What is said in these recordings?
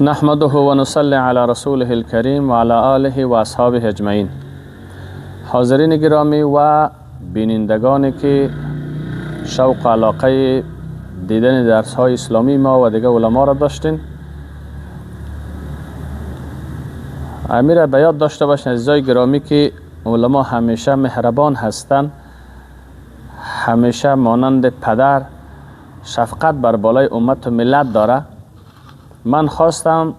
نحمده و نصلی علی رسوله الکریم و علی آله و اصحابه اجمعین. حاضرین گرامی و بینندگانی که شوق علاقه دیدن درس های اسلامی ما و دیگه علما را داشتین، امیر به یاد داشته باشین عزیزای گرامی که علما همیشه مهربان هستند، همیشه مانند پدر شفقت بر بالای امت و ملت داره. من خواستم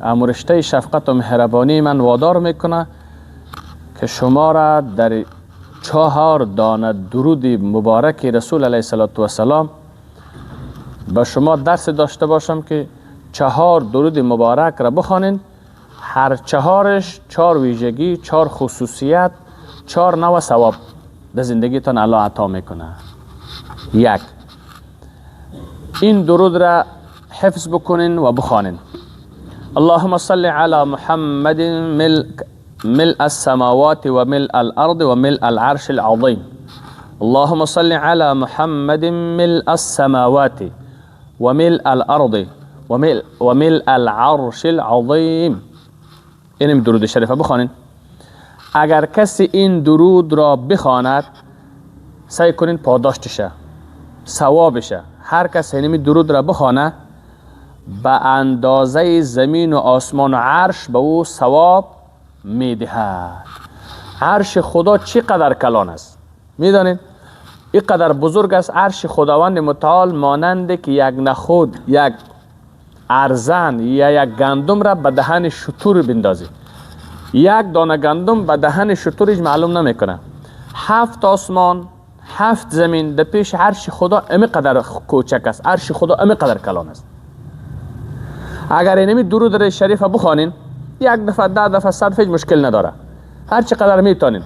امرشته شفقت و مهربانی من وادار میکنه که شما را در 4 دانه درود مبارک رسول علیه الصلاة والسلام به شما درس داشته باشم که 4 درود مبارک را بخوانین. هر 4ش 4 ویژگی، 4 خصوصیت، 4 نوع ثواب در زندگیتان الله عطا میکنه. 1، این درود را حفظ بکنین و بخوانین. اللهم صل علی محمد ملء السماوات و ملء الارض و ملء العرش العظیم. اللهم صل علی محمد ملء السماوات و ملء الارض و ملء العرش العظیم. اینم درود شریف بخوانین. اگر کسی این درود را بخواند، سعی کنین پاداشتشه، ثوابشه. هر کس اینمی درود را بخوانه، به اندازه زمین و آسمان و عرش به او ثواب میدهد. عرش خدا چقدر کلان است میدانید؟ اینقدر بزرگ است عرش خداوند متعال، مانند که یک نخود، یک ارزن یا یک گندم را به دهن شتر بندازی. یک دانه گندم به دهن شترش معلوم نمیکنه. 7 آسمان 7 زمین در پیش عرش خدا امی قدر کوچک است، عرش خدا امی قدر کلان است. اگر اینمی درود شریف بخوانین، 1 دفعه، 10 دفعه، 100 دفعه مشکل نداره، هر چقدر میتونین،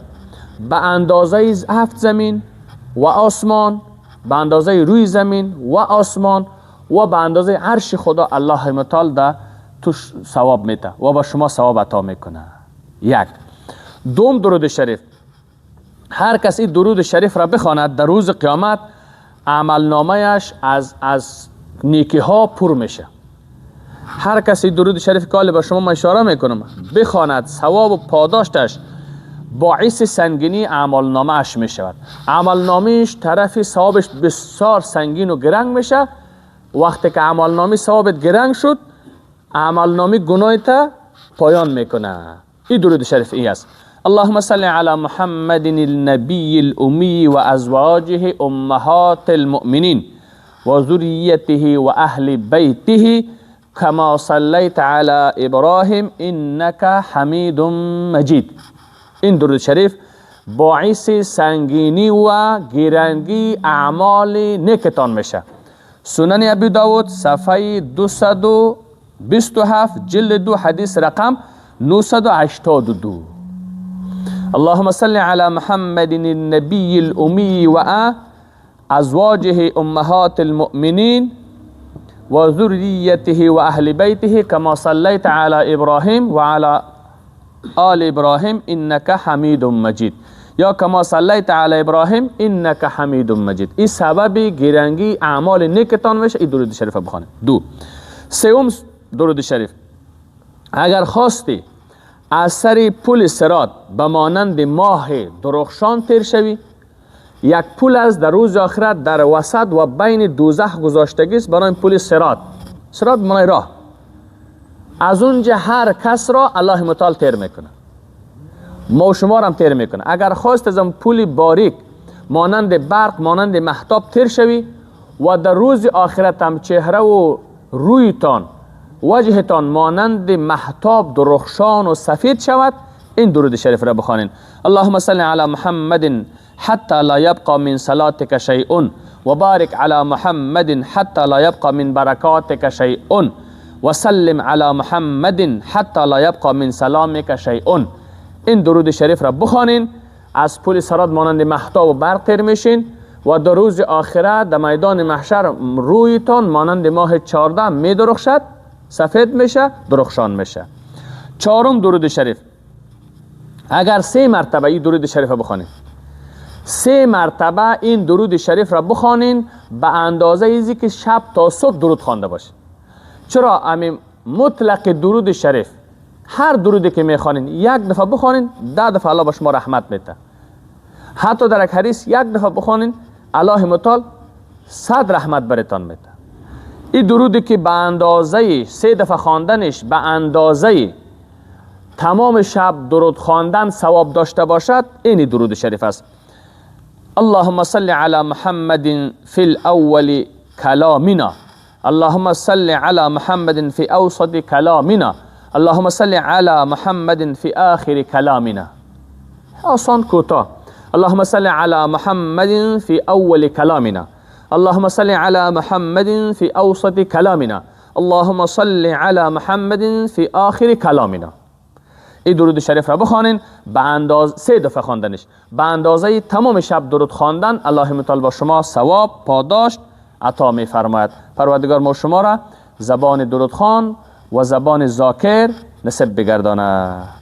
به اندازه 7 زمین و آسمان، به اندازه روی زمین و آسمان و به اندازه عرش خدا الله متعال ده توش ثواب میده و با شما ثواب عطا میکنه. 1. دوم درود شریف، هر کسی درود شریف را بخواند در روز قیامت عمل نامه‌اش از نیکی ها پر میشه. هر کسی درود شریف که به شما اشاره میکنم بخواند، ثواب و پاداشتش باعث سنگینی اعمال نامه‌اش میشود. عمل نامه‌اش طرف ثوابش بسیار سنگین و گرنگ میشه. وقتی که عمل نامه ثوابت گرنگ شد، عمل نامه گناهت پایان میکنه. این درود شریف ای است. اللهم صل علی محمد النبی الامی و ازواجه امهات المؤمنین و ذریته و اهل بیته کما صلیت علی ابراهیم انک حمید مجید. این درود شریف باعث سنگینی و گرنگی اعمال نیکتان میشه. سنن ابی داود صفحه 227 جلد 2 حدیث رقم 982. اللهم صل علی محمد النبی الامی و ازواجه امهات المؤمنین و ذریته و اهل بیته کما صلیت علی ابراهیم و علی آل ابراهیم انک حمید مجید، یا کما صلیت علی ابراهیم انک حمید مجید. این سبب گرنگی اعمال نیکتان میشه. این درود شریف بخوانید. 2. سوم درود شریف، اگر خواستی از سر پل صراط به مانند ماه درخشان تیر شوی، یک پل از در روز آخرت در وسط و بین دوزخ گذاشتگی است برای پل صراط. صراط معنی راه. از اونجا هر کس را الله متعال تیر میکنه، ما و شما را هم تیر میکنه. اگر خواست از اون پل باریک مانند برق مانند مهتاب تیر شوی و در روز آخرت هم چهره و رویتان وجهتان مانند مهتاب درخشان و سفید شود، این درود شریف را بخوانین. اللهم صل علی محمد حتی لا یبقى من صلاتک شیء و بارک علی محمد حتی لا یبقى من برکاتک شیء و سلم علی محمد حتی لا یبقى من سلامک شیء. این درود شریف را بخوانین، از پل صراط مانند مهتاب و برق تیر میشین و در روز آخرت در میدان محشر رویتان مانند ماه 14 میدرخشد، سفید میشه، درخشان میشه. 4 درود شریف، اگر 3 مرتبه این درود شریف را بخوانین، 3 مرتبه این درود شریف را بخوانین به اندازه ایزی که شب تا صبح درود خوانده باشین. چرا؟ امی مطلق درود شریف، هر درودی که میخوانین یک دفعه بخوانین 10 دفعه الله به شما رحمت میده. حتی در یک حدیث یک دفعه بخوانین الله متعال 100 رحمت برتان میده. این درودی که به اندازه 3 دفعه خواندنش به اندازه تمام شب درود خواندن ثواب داشته باشد، این درود شریف است. اللهم صل علی محمد فی الاول کلامنا، اللهم صل علی محمد فی اوسط کلامنا، اللهم صل علی محمد فی آخر کلامنا. آسان کوتاه. اللهم صل علی محمد فی اول کلامنا، اللهم صل علی محمد فی اوسط کلامنا، اللهم صل علی محمد فی آخر کلامنا. این درود شریف را بخوانین، به اندازه 3 دفعه خواندنش به اندازه تمام شب درود خواندن الله متعال با شما ثواب پاداش عطا می فرماید. پروردگار ما شما را زبان درود خوان و زبان ذاکر نصیب بگرداند.